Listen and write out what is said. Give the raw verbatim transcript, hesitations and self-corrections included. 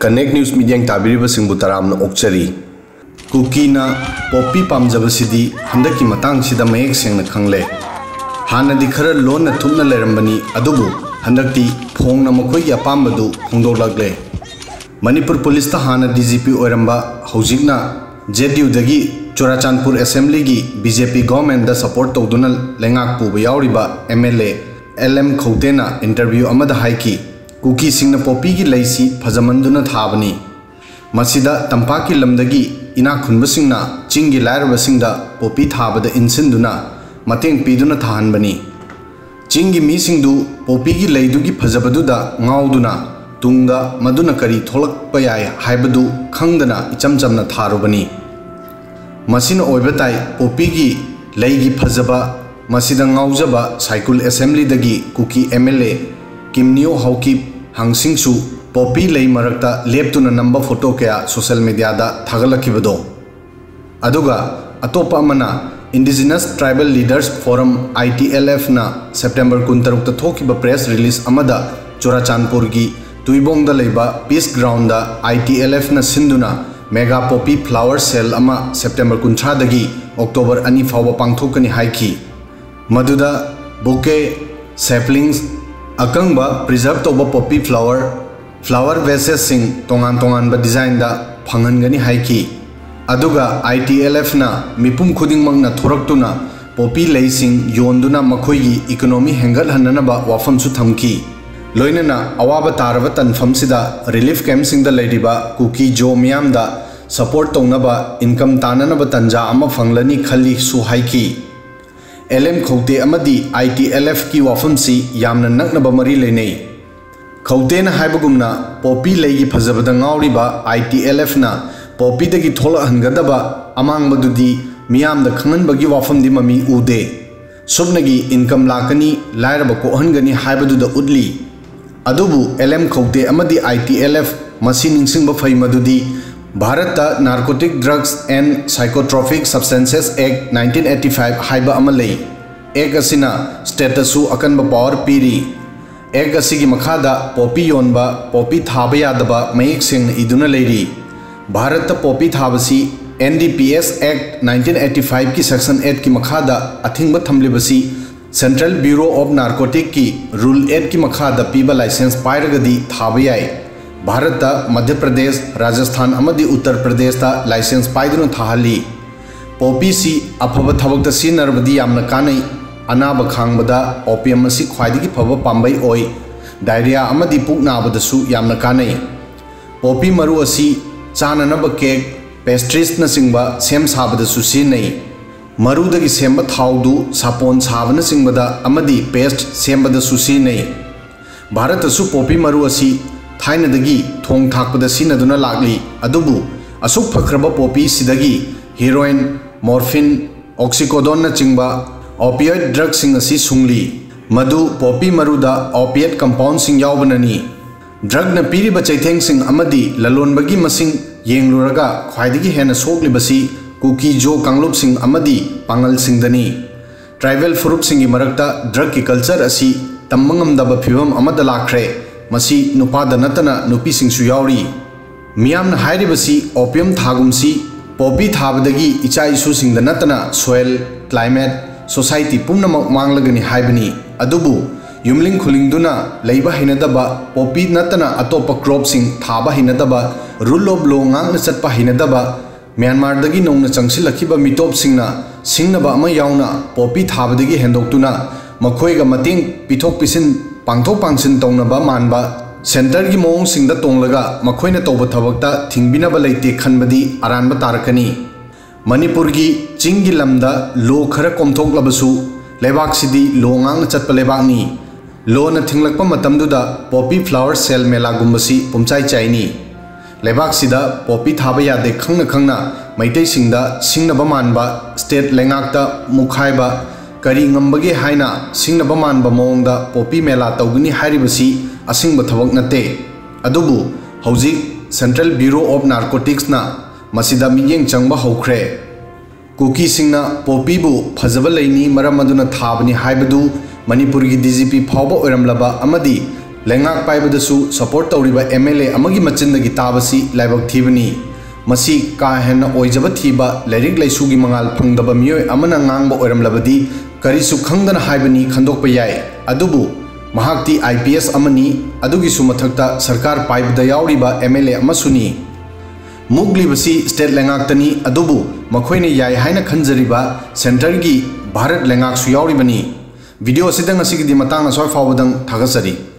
Connect News ꯃꯤꯠꯌꯦꯡ ꯇꯥꯕꯤꯔꯤꯕꯁꯤꯡꯕꯨ ꯇꯔꯥꯝꯅ ꯑꯣꯛꯆꯔꯤ꯫ ꯀꯨꯀꯤꯅ poppy ꯄꯥꯝꯖꯕꯁꯤꯗꯤ ꯍꯟꯗꯛꯀꯤ ꯃꯇꯥꯡꯁꯤꯗ ꯃꯌꯦꯛ ꯁꯦꯡꯅ ꯈꯪꯂꯦ꯫ ꯍꯥꯟꯅꯗꯤ ꯈꯔ ꯂꯣꯟꯅ ꯊꯨꯞꯅ ꯂꯩꯔꯝꯕꯅꯤ, ꯑꯗꯨꯕꯨ ꯍꯟꯗꯛꯇꯤ ꯐꯣꯡꯅ ꯃꯈꯣꯏꯒꯤ ꯑꯄꯥꯝꯕꯗꯨ ꯐꯣꯡꯗꯣꯛꯂꯛꯂꯦ꯫ ꯃꯅꯤꯄꯨꯔ ꯄꯨꯂꯤꯁꯇ ꯍꯥꯟꯅ ꯗꯤ ꯖꯤ ꯄꯤ ꯑꯣꯏꯔꯝꯕ, ꯍꯧꯖꯤꯛꯅ ꯖꯦ ꯗꯤ ꯌꯨꯗꯒꯤ ꯆꯨꯔꯥꯆꯥꯟꯄꯨꯔ ꯑꯦꯁꯦꯝꯕ꯭ꯂꯤꯒꯤ ꯕꯤ ꯖꯦ ꯄꯤ ꯒꯣꯚꯔꯟꯃꯦꯟꯠꯗ ꯁꯄꯣꯔꯠ ꯇꯧꯗꯨꯅ ꯂꯩꯉꯥꯛ ꯄꯨꯕ ꯌꯥꯎꯔꯤꯕ M L A L M ꯈꯧꯇꯦꯅ ꯏꯟꯇꯔꯚ꯭ꯌꯨ ꯑꯃꯗ ꯍꯥꯏꯈꯤ, ꯀꯨꯀꯤꯁꯤꯡꯅ ꯄꯣꯄꯤꯒꯤ ꯂꯩꯁꯤ ꯐꯖꯃꯟꯗꯨꯅ ꯊꯥꯕꯅꯤ꯫ ꯃꯁꯤꯗ ꯇꯝꯄꯥꯛꯀꯤ ꯂꯝꯗꯒꯤ ꯏꯅꯥꯛ ꯈꯨꯟꯕꯁꯤꯡꯅ ꯆꯤꯡꯒꯤ ꯂꯥꯏꯔꯕꯁꯤꯡꯗ ꯄꯣꯄꯤ ꯊꯥꯕꯗ ꯏꯟꯁꯤꯟꯗꯨꯅ ꯃꯇꯦꯡ ꯄꯤꯗꯨꯅ ꯊꯥꯍꯟꯕꯅꯤ꯫ ꯆꯤꯡꯒꯤ ꯃꯤꯁꯤꯡꯗꯨ ꯄꯣꯄꯤꯒꯤ ꯂꯩꯗꯨꯒꯤ ꯐꯖꯕꯗꯨꯗ ꯉꯥꯎꯗꯨꯅ ꯇꯨꯡꯗ ꯃꯗꯨꯅ ꯀꯔꯤ ꯊꯣꯛꯂꯛꯄ ꯌꯥꯏ ꯍꯥꯏꯕꯗꯨ ꯈꯪꯗꯅ ꯏꯆꯝ ꯆꯝꯅ ꯊꯥꯔꯨꯕꯅꯤ꯫ ꯃꯁꯤꯅ ꯑꯣꯏꯕ ꯇꯥꯏ꯫ ꯄꯣꯄꯤꯒꯤ ꯂꯩꯒꯤ ꯐꯖꯕ ꯃꯁꯤꯗ ꯉꯥꯎꯖꯕ ꯁꯥꯏꯀꯨꯜ ꯑꯦꯁꯦꯝꯕ꯭ꯂꯤꯗꯒꯤ ꯀꯨꯀꯤ ꯑꯦꯝ ꯑꯦꯜ ꯑꯦ ꯀꯤꯝꯅꯤꯌꯣ ꯍꯥꯎꯀꯤꯞ ꯍꯥꯡꯁꯤꯡꯁꯨ ꯄꯣꯄꯤ ꯂꯩ ꯃꯔꯛꯇ ꯂꯦꯞꯇꯨꯅ ꯅꯝꯕ ꯐꯣꯇꯣ ꯀꯌꯥ ꯁꯣꯁꯦꯜ ꯃꯤꯗꯤꯌꯥꯗ ꯊꯥꯒꯠꯂꯛꯈꯤꯕꯗꯣ꯫ ꯑꯗꯨꯒ ꯑꯇꯣꯞꯄ ꯑꯃꯅ, Indigenous Tribal Leaders Forum, I T L F, ꯅ ꯁꯦꯞꯇꯦꯝꯕꯔ ꯀꯨꯟꯇꯔꯨꯛꯇ ꯊꯣꯛꯈꯤꯕ ꯄ꯭ꯔꯦꯁ ꯔꯤꯂꯤꯖ ꯑꯃꯗ ꯆꯨꯔꯥꯆꯥꯟꯄꯨꯔꯒꯤ ꯇꯨꯏꯕꯣꯡꯗ ꯂꯩꯕ peace ground I T L F ꯅ ꯁꯤꯟꯗꯨꯅ ꯃꯦꯒꯥ ꯄꯣꯄꯤ ꯐ꯭ꯂꯥꯋꯔ ꯁꯦꯜ ꯑꯃ ꯁꯦꯞꯇꯦꯝꯕꯔ ꯀꯨꯟꯊ꯭ꯔꯥꯗꯒꯤ ꯑꯣꯛꯇꯣꯕꯔ ꯑꯅꯤ ꯐꯥꯎꯕ ꯄꯥꯡꯊꯣꯛꯀꯅꯤ ꯍꯥꯏꯈꯤ꯫ ꯃꯗꯨꯗ ꯕꯨꯀꯦ, ꯁꯦꯞꯂꯤꯡꯁ, ꯑꯀꯪꯕ ꯄ꯭ꯔꯤꯖꯔꯚ ꯇꯧꯕ ꯄꯣꯄꯤ ꯐ꯭ꯂꯥꯋꯔ, ꯐ꯭ꯂꯥꯋꯔ ꯚꯦꯁꯦꯁꯁꯤꯡ ꯇꯣꯉꯥꯟ ꯇꯣꯉꯥꯟꯕ ꯗꯤꯖꯥꯏꯟꯗ ꯐꯪꯍꯟꯒꯅꯤ ꯍꯥꯏꯈꯤ꯫ ꯑꯗꯨꯒ I T L F ꯅ ꯃꯤꯄꯨꯝ ꯈꯨꯗꯤꯡꯃꯛꯅ ꯊꯣꯔꯛꯇꯨꯅ ꯄꯣꯄꯤ ꯂꯩꯁꯤꯡ ꯌꯣꯟꯗꯨꯅ ꯃꯈꯣꯏꯒꯤ ꯏꯀꯣꯅꯣꯃꯤ ꯍꯦꯟꯒꯠꯍꯟꯅꯅꯕ ꯋꯥꯐꯝꯁꯨ ꯊꯝꯈꯤ꯫ ꯂꯣꯏꯅꯅ ꯑꯋꯥꯕ ꯇꯥꯔꯕ ꯇꯟꯐꯝꯁꯤꯗ ꯔꯤꯂꯤꯐ ꯀꯦꯝꯞꯁꯤꯡꯗ ꯂꯩꯔꯤꯕ ꯀꯨꯀꯤ ꯖꯣ ꯃꯤꯌꯥꯝꯗ ꯁꯄꯣꯔꯠ ꯇꯧꯅꯕ, ꯏꯟꯀꯝ ꯇꯥꯅꯅꯕ ꯇꯟꯖꯥ ꯑꯃ ꯐꯪꯂꯅꯤ ꯈꯜꯂꯤꯁꯨ ꯍꯥꯏꯈꯤ꯫ ꯑꯦꯜ ꯑꯦꯝ ꯈꯧꯇꯦ ꯑꯃꯗꯤ I T L F ꯀꯤ ꯋꯥꯐꯝꯁꯤ ꯌꯥꯝꯅ ꯅꯛꯅꯕ ꯃꯔꯤ ꯂꯩꯅꯩ꯫ ꯈꯧꯇꯦꯅ ꯍꯥꯏꯕꯒꯨꯝꯅ, ꯄꯣꯄꯤ ꯂꯩꯒꯤ ꯐꯖꯕꯗ ꯉꯥꯎꯔꯤꯕ I T L F ꯅ ꯄꯣꯄꯤꯗꯒꯤ ꯊꯣꯛꯂꯛꯍꯟꯒꯗꯕ ꯑꯃꯥꯡꯕꯗꯨꯗꯤ ꯃꯤꯌꯥꯝꯗ ꯈꯪꯍꯟꯕꯒꯤ ꯋꯥꯐꯝꯗꯤ ꯃꯃꯤ ꯎꯗꯦ꯫ ꯁꯨꯞꯅꯒꯤ ꯏꯟꯀꯝ ꯂꯥꯛꯀꯅꯤ, ꯂꯥꯏꯔꯕ ꯀꯣꯛꯍꯟꯒꯅꯤ ꯍꯥꯏꯕꯗꯨꯗ ꯎꯠꯂꯤ꯫ ꯑꯗꯨꯕꯨ ꯑꯦꯜ ꯑꯦꯝ ꯈꯧꯇꯦ ꯑꯃꯗꯤ I T L F ꯃꯁꯤ ꯅꯤꯡꯁꯤꯡꯕ ꯐꯩ ꯃꯗꯨꯗꯤ ꯚꯥꯔꯠꯇ Narcotic Drugs and Psychotropic Substances Act nineteen eighty five ꯍꯥꯏꯕ ꯑꯃ ꯂꯩ꯫ ꯑꯦꯛ ꯑꯁꯤꯅ ꯁ꯭ꯇꯦꯠꯇꯁꯨ ꯑꯀꯟꯕ ꯄꯥꯋꯔ ꯄꯤꯔꯤ꯫ ꯑꯦꯛ ꯑꯁꯤꯒꯤ ꯃꯈꯥꯗ ꯄꯣꯄꯤ ꯌꯣꯟꯕ, ꯄꯣꯄꯤ ꯊꯥꯕ ꯌꯥꯗꯕ ꯃꯌꯦꯛ ꯁꯦꯡꯅ ꯏꯗꯨꯅ ꯂꯩꯔꯤ꯫ ꯚꯥꯔꯠꯇ poppy ꯊꯥꯕꯁꯤ N D P S Act nineteen eighty five ꯀꯤ Section eight ꯀꯤ ꯃꯈꯥꯗ ꯑꯊꯤꯡꯕ ꯊꯝꯂꯤꯕꯁꯤ Central Bureau of Narcotic ꯀꯤ Rule eight ꯀꯤ ꯃꯈꯥꯗ ꯄꯤꯕ license ꯄꯥꯏꯔꯒꯗꯤ ꯊꯥꯕ ꯌꯥꯏ꯫ ꯚꯥꯔꯠꯇ ꯃꯙ꯭ꯌ ꯄ꯭ꯔꯗꯦꯁ, ꯔꯥꯖꯁꯊꯥꯟ ꯑꯃꯗꯤ ꯎꯠꯇꯔ ꯄ꯭ꯔꯗꯦꯁꯇ license ꯄꯥꯏꯗꯨꯅ ꯊꯥꯍꯜꯂꯤ꯫ ꯄꯣꯄꯤꯁꯤ ꯑꯐꯕ ꯊꯕꯛꯇ ꯁꯤꯖꯤꯟꯅꯔꯕꯗꯤ ꯌꯥꯝꯅ ꯀꯥꯟꯅꯩ꯫ ꯑꯅꯥꯕ ꯈꯥꯡꯕꯗ opium ꯑꯁꯤ ꯈ꯭ꯋꯥꯏꯗꯒꯤ ꯐꯕ ꯄꯥꯝꯕꯩ ꯑꯣꯏ꯫ Diarrhea ꯑꯃꯗꯤ ꯄꯨꯛ ꯅꯥꯕꯗꯁꯨ ꯌꯥꯝꯅ ꯀꯥꯟꯅꯩ꯫ ꯄꯣꯄꯤ ꯃꯔꯨ ꯑꯁꯤ ꯆꯥꯅꯅꯕ cake, pastries ꯅꯆꯤꯡꯕ ꯁꯦꯝ ꯁꯥꯕꯗꯁꯨ ꯁꯤꯖꯤꯟꯅꯩ꯫ ꯃꯔꯨꯗꯒꯤ ꯁꯦꯝꯕ ꯊꯥꯎꯗꯨ ꯁꯥꯄꯣꯟ ꯁꯥꯕꯅꯆꯤꯡꯕꯗ ꯑꯃꯗꯤ paste ꯁꯦꯝꯕꯗꯁꯨ ꯁꯤꯖꯤꯟꯅꯩ꯫ ꯚꯥꯔꯠꯇꯁꯨ ꯄꯣꯄꯤ ꯃꯔꯨ ꯑꯁꯤ ꯊꯥꯏꯅꯗꯒꯤ ꯊꯣꯡ ꯊꯥꯛꯄꯗ ꯁꯤꯖꯤꯟꯅꯗꯨꯅ ꯂꯥꯛꯂꯤ꯫ ꯑꯗꯨꯕꯨ ꯑꯁꯨꯛ ꯐꯈ꯭ꯔꯕ ꯄꯣꯄꯤ ꯁꯤꯗꯒꯤ heroin, morphine, oxycodone ꯅꯆꯤꯡꯕ opioid drug ꯁꯤꯡ ꯑꯁꯤ ꯁꯨꯡꯂꯤ꯫ ꯃꯗꯨ ꯄꯣꯄꯤ ꯃꯔꯨꯗ opiate compound ꯁꯤꯡ ꯌꯥꯎꯕꯅꯅꯤ꯫ Drug ꯅ ꯄꯤꯔꯤꯕ ꯆꯩꯊꯦꯡꯁꯤꯡ ꯑꯃꯗꯤ ꯂꯂꯣꯟꯕꯒꯤ ꯃꯁꯤꯡ ꯌꯦꯡꯂꯨꯔꯒ ꯈ꯭ꯋꯥꯏꯗꯒꯤ ꯍꯦꯟꯅ ꯁꯣꯛꯂꯤꯕꯁꯤ ꯀꯨꯀꯤ ꯖꯣ ꯀꯥꯡꯂꯨꯞꯁꯤꯡ ꯑꯃꯗꯤ ꯄꯥꯉꯜꯁꯤꯡꯗꯅꯤ꯫ Tribal ꯐꯨꯔꯨꯞꯁꯤꯡꯒꯤ ꯃꯔꯛꯇ drug ꯀꯤ culture ꯑꯁꯤ ꯇꯝꯕ ꯉꯝꯗꯕ ꯐꯤꯚꯝ ꯑꯃꯗ ꯂꯥꯛꯈ꯭ꯔꯦ꯫ ꯃꯁꯤ ꯅꯨꯄꯥꯗ ꯅꯠꯇꯅ ꯅꯨꯄꯤꯁꯤꯡꯁꯨ ꯌꯥꯎꯔꯤ꯫ ꯃꯤꯌꯥꯝꯅ ꯍꯥꯏꯔꯤꯕꯁꯤ opium ꯊꯥꯒꯨꯝꯁꯤ ꯄꯣꯄꯤ ꯊꯥꯕꯗꯒꯤ ꯏꯆꯥ ꯏꯁꯨꯁꯤꯡꯗ ꯅꯠꯇꯅ soil, climate, society ꯄꯨꯝꯅꯃꯛ ꯃꯥꯡꯂꯒꯅꯤ ꯍꯥꯏꯕꯅꯤ꯫ ꯑꯗꯨꯕꯨ ꯌꯨꯝꯂꯤꯡ ꯈꯨꯂꯤꯡꯗꯨꯅ ꯂꯩꯕ ꯍꯩꯅꯗꯕ, ꯄꯣꯄꯤ ꯅꯠꯇꯅ ꯑꯇꯣꯞꯄ crop ꯁꯤꯡ ꯊꯥꯕ ꯍꯩꯅꯗꯕ, rule of law ꯉꯥꯛꯅ ꯆꯠꯄ ꯍꯩꯅꯗꯕ, ꯃ꯭ꯌꯥꯟꯃꯥꯔꯗꯒꯤ ꯅꯧꯅ ꯆꯪꯁꯤꯜꯂꯛꯈꯤꯕ ꯃꯤꯇꯣꯞꯁꯤꯡꯅ ꯁꯤꯡꯅꯕ ꯑꯃ ꯌꯥꯎꯅ ꯄꯣꯄꯤ ꯊꯥꯕꯗꯒꯤ ꯍꯦꯟꯗꯣꯛꯇꯨꯅ ꯃꯈꯣꯏꯒ ꯃꯇꯦꯡ ꯄꯤꯊꯣꯛ ꯄꯤꯁꯤꯟ, ꯄꯥꯡꯊꯣꯛ ꯄꯥꯡꯁꯤꯟ ꯇꯧꯅꯕ ꯃꯥꯟꯕ centre ꯒꯤ ꯃꯑꯣꯡꯁꯤꯡꯗ ꯇꯣꯡꯂꯒ ꯃꯈꯣꯏꯅ ꯇꯧꯕ ꯊꯕꯛꯇ ꯊꯤꯡꯕꯤꯅꯕ ꯂꯩꯇꯦ ꯈꯟꯕꯗꯤ ꯑꯔꯥꯟꯕ ꯇꯥꯔꯛꯀꯅꯤ꯫ ꯃꯅꯤꯄꯨꯔꯒꯤ ꯆꯤꯡꯒꯤ ꯂꯝꯗ law ꯈꯔ ꯀꯣꯝꯊꯣꯛꯂꯕꯁꯨ ꯂꯩꯕꯥꯛꯁꯤꯗꯤ law ꯉꯥꯛꯅ ꯆꯠꯄ ꯂꯩꯕꯥꯛꯅꯤ꯫ Law ꯅ ꯊꯤꯡꯂꯛꯄ ꯃꯇꯝꯗꯨꯗ poppy flower sale ꯃꯦꯂꯥꯒꯨꯝꯕꯁꯤ ꯄꯨꯝꯆꯥꯏ ꯆꯥꯏꯅꯤ꯫ ꯂꯩꯕꯥꯛꯁꯤꯗ poppy ꯊꯥꯕ ꯌꯥꯗꯦ ꯈꯪꯅ ꯈꯪꯅ ꯃꯩꯇꯩꯁꯤꯡꯗ ꯁꯤꯡꯅꯕ ꯃꯥꯟꯕ, state ꯂꯩꯉꯥꯛꯇ ꯃꯨꯛꯈꯥꯏꯕ ꯀꯔꯤ ꯉꯝꯕꯒꯦ ꯍꯥꯏꯅ ꯁꯤꯡꯅꯕ ꯃꯥꯟꯕ ꯃꯑꯣꯡꯗ poppy ꯃꯦꯂꯥ ꯇꯧꯒꯅꯤ ꯍꯥꯏꯔꯤꯕꯁꯤ ꯑꯁꯤꯡꯕ ꯊꯕꯛ ꯅꯠꯇꯦ꯫ ꯑꯗꯨꯕꯨ ꯍꯧꯖꯤꯛ Central Bureau of Narcotics ꯅ ꯃꯁꯤꯗ ꯃꯤꯠꯌꯦꯡ ꯆꯪꯕ ꯍꯧꯈ꯭ꯔꯦ꯫ ꯀꯨꯀꯤꯁꯤꯡꯅ poppy ꯕꯨ ꯐꯖꯕ ꯂꯩꯅꯤ ꯃꯔꯝ ꯑꯗꯨꯅ ꯊꯥꯕꯅꯤ ꯍꯥꯏꯕꯗꯨ ꯃꯅꯤꯄꯨꯔꯒꯤ ꯗꯤ ꯖꯤ ꯄꯤ ꯐꯥꯎꯕ ꯑꯣꯏꯔꯝꯂꯕ ꯑꯃꯗꯤ ꯂꯩꯉꯥꯛ ꯄꯥꯏꯕꯗꯁꯨ ꯁꯄꯣꯔꯠ ꯇꯧꯔꯤꯕ ꯑꯦꯝ ꯑꯦꯜ ꯑꯦ ꯑꯃꯒꯤ ꯃꯆꯤꯟꯗꯒꯤ ꯇꯥꯕꯁꯤ ꯂꯥꯏꯕꯛ ꯊꯤꯕꯅꯤ꯫ ꯃꯁꯤ ꯀꯥ ꯍꯦꯟꯅ ꯑꯣꯏꯖꯕ ꯊꯤꯕ, ꯂꯥꯏꯔꯤꯛ ꯂꯥꯏꯁꯨꯒꯤ ꯃꯉꯥꯜ ꯐꯪꯗꯕ ꯃꯤꯑꯣꯏ ꯑꯃꯅ ꯉꯥꯡꯕ ꯑꯣꯏꯔꯝꯂꯕꯗꯤ ꯀꯔꯤꯁꯨ ꯈꯪꯗꯅ ꯍꯥꯏꯕꯅꯤ ꯈꯟꯗꯣꯛꯄ ꯌꯥꯏ꯫ ꯑꯗꯨꯕꯨ ꯃꯍꯥꯛꯇꯤ ꯑꯥꯏ ꯄꯤ ꯑꯦꯁ ꯑꯃꯅꯤ, ꯑꯗꯨꯒꯤꯁꯨ ꯃꯊꯛꯇ ꯁꯔꯀꯥꯔ ꯄꯥꯏꯕꯗ ꯌꯥꯎꯔꯤꯕ ꯑꯦꯝ ꯑꯦꯜ ꯑꯦ ꯑꯃꯁꯨꯅꯤ꯫ ꯃꯨꯛꯂꯤꯕꯁꯤ ꯁ꯭ꯇꯦꯠ ꯂꯩꯉꯥꯛꯇꯅꯤ, ꯑꯗꯨꯕꯨ ꯃꯈꯣꯏꯅ ꯌꯥꯏ ꯍꯥꯏꯅ ꯈꯟꯖꯔꯤꯕ ꯁꯦꯟꯇꯔꯒꯤ ꯚꯥꯔꯠ ꯂꯩꯉꯥꯛꯁꯨ ꯌꯥꯎꯔꯤꯕꯅꯤ꯫ ꯚꯤꯗꯤꯑꯣ ꯑꯁꯤꯗ ꯉꯁꯤꯒꯤꯗꯤ ꯃꯇꯥꯡ ꯑꯁ꯭ꯋꯥꯏ ꯐꯥꯎꯕꯗꯪ꯫ ꯊꯥꯒꯠꯆꯔꯤ꯫